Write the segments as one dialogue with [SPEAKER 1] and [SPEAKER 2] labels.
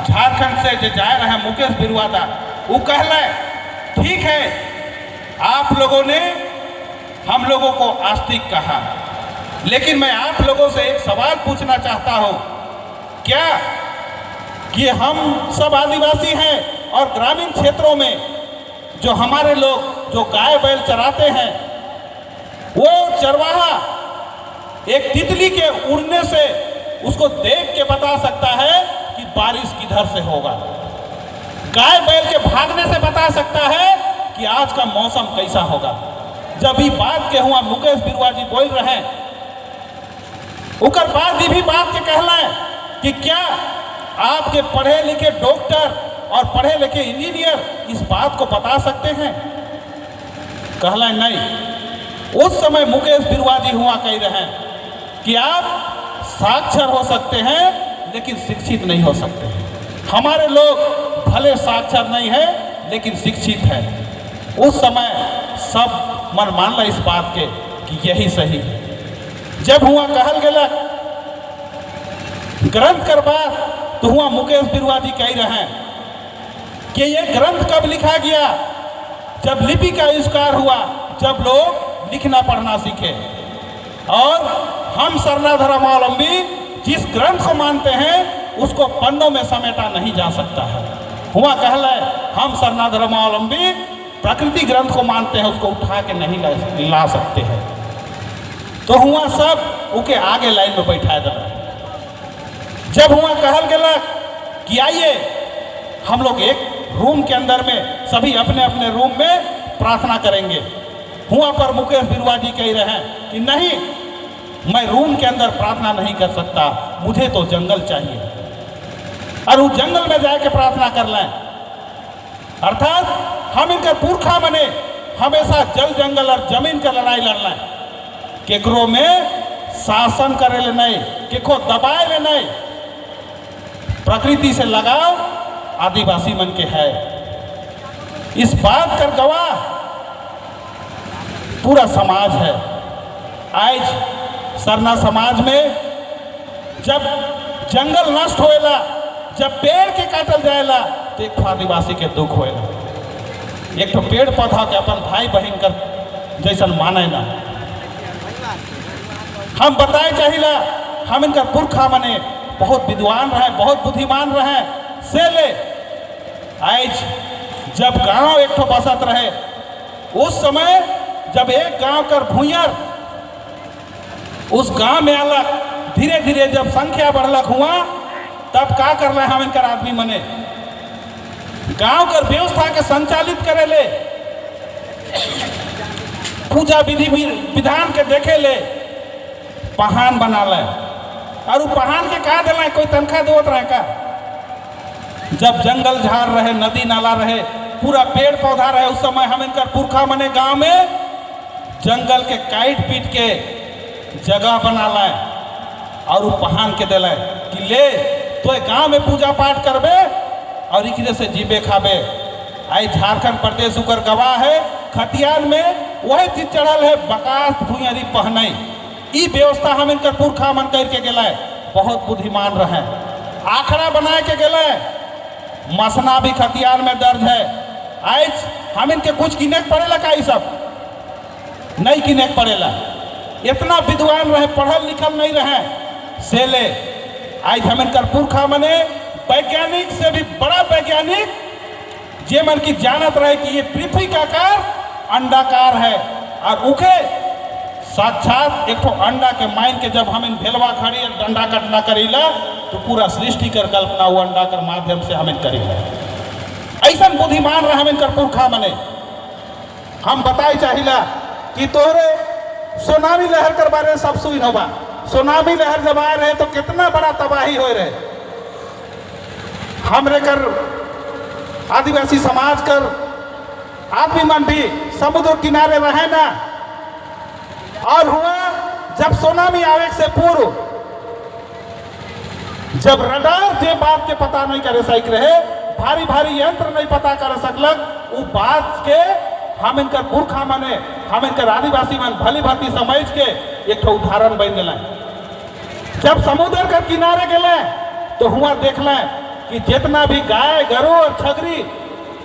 [SPEAKER 1] झारखंड से जो जाए रहे मुकेश बिरुआ दा, वो कहले, ठीक है, आप लोगों ने हम लोगों को आस्तिक कहा, लेकिन मैं आप लोगों से एक सवाल पूछना चाहता हूं, क्या कि हम सब आदिवासी हैं और ग्रामीण क्षेत्रों में जो हमारे लोग जो गाय बैल चराते हैं, वो चरवाहा एक तितली के उड़ने से उसको देख के बता सकता है कि बारिश किधर से होगा, गाय बैल के भागने से बता सकता है कि आज का मौसम कैसा होगा। जब ये बात के हुआ मुकेश बिरुआ जी बोल रहे हैं, उकर बाद ये भी बात के कहला है कि क्या आपके पढ़े लिखे डॉक्टर और पढ़े लिखे इंजीनियर इस बात को बता सकते हैं? कहला नहीं। उस समय मुकेश बिरुआ जी हुआ कह रहे हैं कि आप साक्षर हो सकते हैं लेकिन शिक्षित नहीं हो सकते हैं। हमारे लोग भले साक्षर नहीं है लेकिन शिक्षित हैं। उस समय सब मन मान ला इस बात के कि यही सही है। जब हुआ कहल गया ग्रंथ कर बात, तो हुआ मुकेश बिरुआ जी कह रहे हैं कि यह ग्रंथ कब लिखा गया? जब लिपि का आविष्कार हुआ, जब लोग लिखना पढ़ना सीखे। और हम सरना धर्मावलंबी जिस ग्रंथ को मानते हैं उसको पन्नों में समेटा नहीं जा सकता है। हुआ कहला हम सरना धर्मावलंबी प्रकृति ग्रंथ को मानते हैं, उसको उठा के नहीं ला सकते हैं। तो हुआ सब उके आगे लाइन में बैठा दिला। जब हुआ कहल गया कि आइए हम लोग एक रूम के अंदर में सभी अपने अपने रूम में प्रार्थना करेंगे, हुआ पर मुकेश बिरुआ जी कह रहे हैं कि नहीं, मैं रूम के अंदर प्रार्थना नहीं कर सकता, मुझे तो जंगल चाहिए, और उस जंगल में जाके प्रार्थना कर लें। अर्थात हम इनका पुरखा बने हमेशा जल जंगल और जमीन का लड़ाई लड़ लें, केकरो में शासन करे ले नहीं, केको दबाए ले नहीं। प्रकृति से लगाव आदिवासी मन के है, इस बात कर गवाह पूरा समाज है। आज सरना समाज में जब जंगल नष्ट होएला, जब पेड़ के काटल जाएला, तो एक आदिवासी के दुख होएला। एक तो पेड़ पौधा के अपन भाई बहन कर जैसन माने ना। हम बताए चाहिला हम इनका पुरखा मने बहुत विद्वान रहे, बहुत बुद्धिमान रहे। से ले आज जब गांव एक ठो बसत रहे, उस समय जब एक गांव कर भूयर उस गांव में अलग धीरे धीरे जब संख्या बढ़लक हुआ, तब का कर रहे हम इनकर आदमी मने गांव कर व्यवस्था के संचालित करे ले, पूजा विधि विधान के देखे ले पहान बना ले, और वो पहान के का दिला? कोई तनख्वाह देवत रहे का? जब जंगल झाड़ रहे, नदी नाला रहे, पूरा पेड़ पौधा रहे, उस समय हम इनकर पुरखा मने गांव में जंगल के काट पीट के जगह बना लाए और वो पहान के दिलाए कि ले तो गांव में पूजा पाठ करबे और इकरे से जीबे खाबे। आई झारखंड प्रदेश उकर गवाह है, खतियान में वही चीज चढ़ल है, बकास भुइयारी पहनई। ई व्यवस्था हम इनकर पुरखा मन करके गेलाए, बहुत बुद्धिमान रहे। आखड़ा बनाए के गेलाए, मसना भी खतियान में दर्ज है। आज हम इनके कुछ किने के पड़ेला का? ई सब नहीं किने के पड़ेला। इतना विद्वान रहे, पढ़ल लिखल नहीं रहे, से ले आज हम इनकर पुरखा मने वैज्ञानिक से भी बड़ा वैज्ञानिक, जे मन की जानत रहे कि ये पृथ्वी का आकार अंडाकार है, और उके साक्षात एक ठो अंडा के माइन के जब हम इन भेलवा खड़ी और डंडा कटना करीला तो पूरा सृष्टि कर कल्पना वो अंडा कर माध्यम से हम इन करीला। ऐसा बुद्धिमान रहे हम इनकर पुरखा मने। हम बताए चाहिला कि तोहरे सुनामी लहर कर बारे में सब सुन होगा। सुनामी लहर जब आए रहे तो कितना बड़ा तबाही हो रहे। हमरे कर आदिवासी समाज कर आदमी मन भी समुद्र किनारे रहे ना, और हुआ जब सुनामी आवे से पूर्व जब रडार जे बात के पता नहीं करे सक रहे, भारी भारी यंत्र नहीं पता कर सकलक, वो बात के हम इनकर पुरखा मने, हम इनकर आदिवासी मन भली भांति समझ के एक ठो उदाहरण बन गए। जब समुद्र के किनारे गए तो हुआ देख लें कि जितना भी गाय गरु और छगरी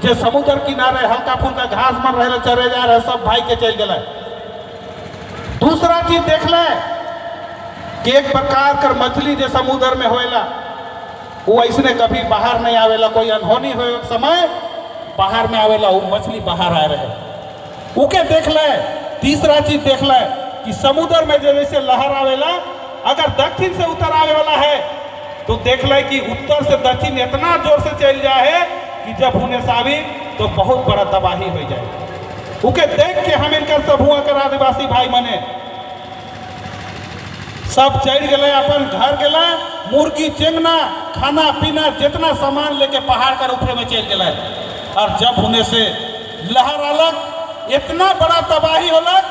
[SPEAKER 1] जे समुद्र किनारे हल्का फुल्का घास मन रहे, चरे जा रहे, सब भाई के चल गए। दूसरा चीज देख ले कि एक प्रकार कर मछली जो समुद्र में होएला, वो ऐसने कभी बाहर नहीं आवेला। कोई अनहोनी हो समय बाहर में आवेला, वो मछली बाहर आए रहे, उके देख ले। तीसरा चीज देख ले कि समुद्र में जैसे लहर आवेला, अगर दक्षिण से उत्तर आवे वाला है तो देख ले कि उत्तर से दक्षिण इतना जोर से चल जाए कि जब होने से आवी तो बहुत बड़ा तबाही हो जाए। उके देख के हम इनकर सब हुआ कर आदिवासी भाई मने सब चढ़ गए, अपन घर गए, मुर्गी चेंगना खाना पीना जितना सामान लेके पहाड़ कर ऊपर में चल गए। और जब होने से लहर अलग इतना बड़ा तबाही होलक,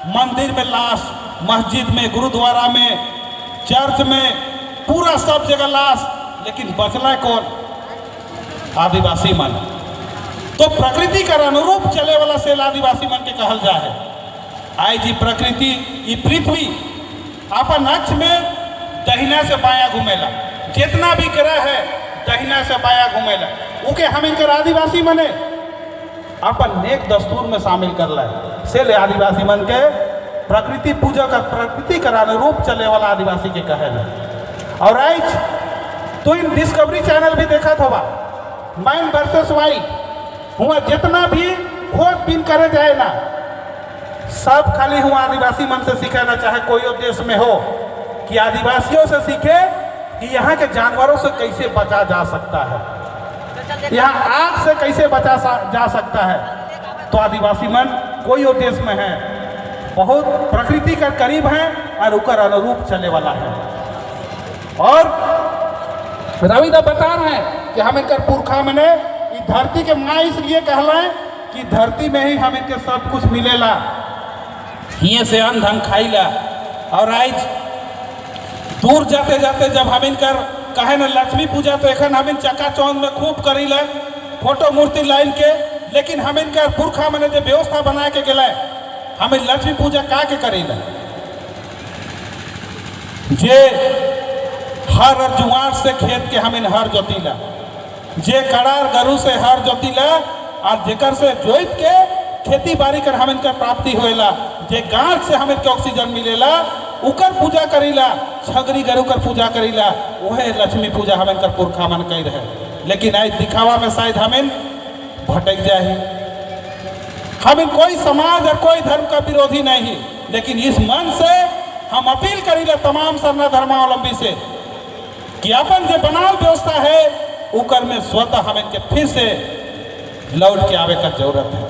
[SPEAKER 1] मंदिर में लाश, मस्जिद में, गुरुद्वारा में, चर्च में, पूरा सब जगह लाश, लेकिन बचला कौन? आदिवासी मन। तो प्रकृति कर अनुरूप चले वाला सेल आदिवासी मन के कहल जाए। आई जी प्रकृति ई पृथ्वी अपन अक्ष में दहिना से बाया घूमेला, जितना भी ग्रह है दहिना से बाया घूमेला, उके हम इनकर आदिवासी मने अपन नेक दस्तूर में शामिल कर लाए। से आदिवासी मन के प्रकृति पूजा का प्रकृति कर अनुरूप चले वाला आदिवासी के कहे। और आज तो इन डिस्कवरी चैनल भी देखा था, मैन वर्सेस वाइल्ड, हुआ जितना भी खोजबीन करे जाए ना, सब खाली हुआ आदिवासी मन से सीखे ना, चाहे कोई देश में हो, कि आदिवासियों से सीखे कि यहाँ के जानवरों से कैसे बचा जा सकता है, यहाँ आग से कैसे बचा जा सकता है। तो आदिवासी मन कोई देश में है, बहुत प्रकृति का करीब है और उकर अनुरूप चले वाला है। और रविदा बता रहे हैं कि हम इनकर पुरखा मने धरती के माँ इसलिए कहलाए कि धरती में ही हम इनके सब कुछ मिलेला, हिये से अन्न धन खाइला। और आज दूर जाते जाते जब हम इनकर कहे न लक्ष्मी पूजा, तो एखन हम इन चकाचौंध में खूब करीला फोटो मूर्ति लाइन के, लेकिन हम इनकर पुरखा मने जो व्यवस्था बना के गए, हम लक्ष्मी पूजा का के करीला, जे हर और जुआर से खेत के हम इन हर जोतीला, जे कड़ार गरु से हर जोतीला, और जेकर से जोत के खेती बाड़ी कर हम इनकर प्राप्ति होएला, जे गाछ से हम इनके ऑक्सीजन मिलेला, उकर पूजा करीला, छगरी गरु कर पूजा करीला, वह लक्ष्मी पूजा हम इनकर पुरखा मन कही रहे। लेकिन आज दिखावा में शायद हम इन भटक जाए। हम इन कोई समाज और कोई धर्म का विरोधी नहीं, लेकिन इस मन से हम अपील करीला तमाम सरना धर्मावलंबी से कि अपन जो बनाल व्यवस्था है उकर में स्वतः हम इनके फिर से लौट के आवे का जरूरत है।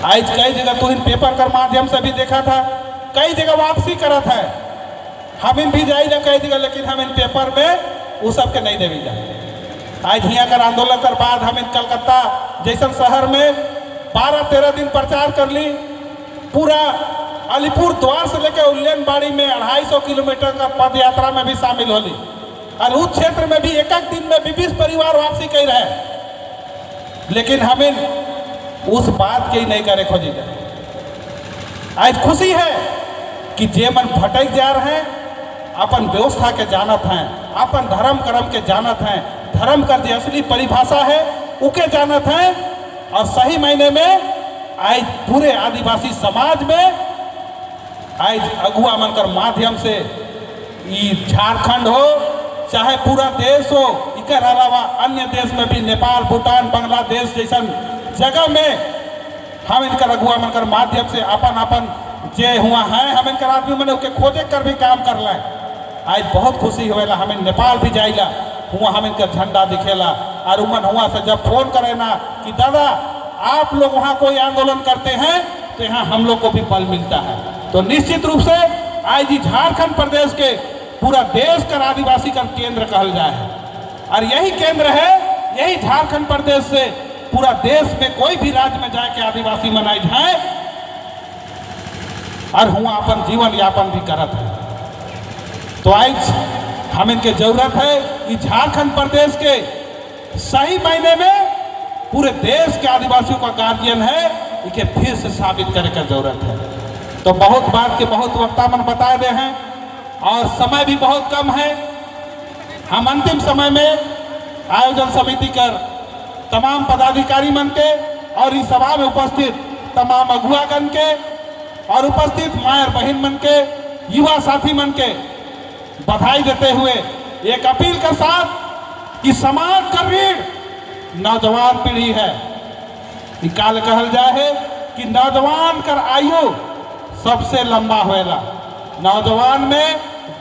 [SPEAKER 1] आज कई जगह तो इन पेपर कर माध्यम से भी देखा था, कई जगह वापसी करत है, हम इन भी जाइला कई जगह, लेकिन हम इन पेपर में वो सब के नहीं देवी जा। आज हिया कर आंदोलन कर बाद हम इन कलकत्ता जैसन शहर में 12-13 दिन प्रचार कर ली, पूरा अलीपुर द्वार से लेकर उल्लेनबाड़ी में 250 किलोमीटर का पद यात्रा में भी शामिल होली, और उस क्षेत्र में भी एक एक दिन में 20 परिवार वापसी कर रहे, लेकिन हम इन उस बात के ही नहीं करे खोजी जाए। आज खुशी है कि जे मन भटक जा रहे हैं, अपन व्यवस्था के जानत हैं, अपन धर्म कर्म के जानत हैं, धर्म का जो असली परिभाषा है उके जानत हैं, और सही मायने में आज पूरे आदिवासी समाज में आज अगुआ मन कर माध्यम से झारखंड हो चाहे पूरा देश हो, इकर अलावा अन्य देश में भी नेपाल, भूटान, बांग्लादेश जैसन जगह में हम इनकर अगुआ मन कर माध्यम से अपन अपन जे हुआ है हम इनकर आदमी मने उके खोजे कर भी काम कर लाए। आज बहुत खुशी होएला, हम इन नेपाल भी जाइला, हुआ हम इनकर झंडा दिखेला, और उमन हुआ से जब फोन करे ना कि दादा आप लोग वहाँ कोई आंदोलन करते हैं तो यहाँ हम लोग को भी बल मिलता है। तो निश्चित रूप से आज झारखंड प्रदेश के पूरा देश का आदिवासी का केंद्र कहल जाए है, और यही केंद्र है, यही झारखंड प्रदेश से पूरा देश में कोई भी राज्य में जाके आदिवासी मनाई जाए और हुआ अपन जीवन यापन भी करत है। तो आज हम इनके जरूरत है कि झारखंड प्रदेश के सही मायने में पूरे देश के आदिवासियों का गार्जियन है, इसे फिर से साबित करने का जरूरत है। तो बहुत बात के बहुत वक्ता मन बताए दे हैं और समय भी बहुत कम है। हम अंतिम समय में आयोजन समिति कर तमाम पदाधिकारी मन के और इस सभा में उपस्थित तमाम अगुआगण के और उपस्थित मायर बहन मन के, युवा साथी मन के बधाई देते हुए एक अपील के साथ कि समाज का रीढ़ नौजवान पीढ़ी है। काल कहल जाए है कि नौजवान कर आयु सबसे लंबा होएला। नौजवान में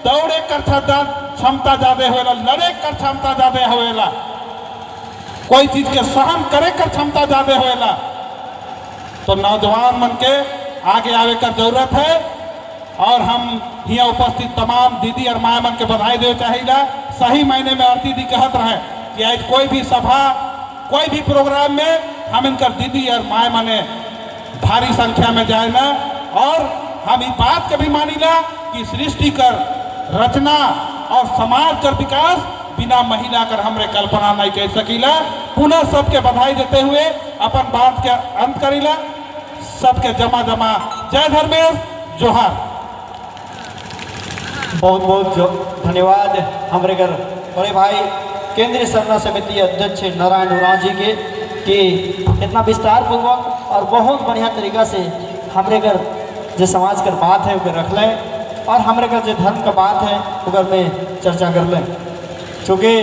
[SPEAKER 1] दौड़े कर क्षमता ज्यादा होएला, लड़े कर क्षमता ज्यादा होएला, कोई चीज के सहन करे कर क्षमता ज्यादा होएला। तो नौजवान मन के आगे आवे कर जरूरत है। और हम यहाँ उपस्थित तमाम दीदी और माया मन के बधाई देवे चाहिए। सही मायने में आरती दी कहत रहे कि आज कोई भी सभा, कोई भी प्रोग्राम में हम इनकर दीदी और माया मने भारी संख्या में जाए ना। और हम इस बात के भी मानीला कि सृष्टि कर रचना और समाज कर विकास बिना महिला कर हमरे कल्पना नहीं कर सकीला। पुनः सबके बधाई देते हुए अपन बात के अंत करीला। सबके जमा जमा जय धर्मेश, जोहार।
[SPEAKER 2] बहुत बहुत धन्यवाद हमारे घर बड़े भाई केंद्रीय सरना समिति अध्यक्ष नारायण उरांव जी के कि इतना विस्तार पूर्वक और बहुत बढ़िया तरीका से हमारे घर जो समाज कर बात है उसे रख लें और हमारे घर जो धर्म का बात है उधर में चर्चा कर लें। चूँकि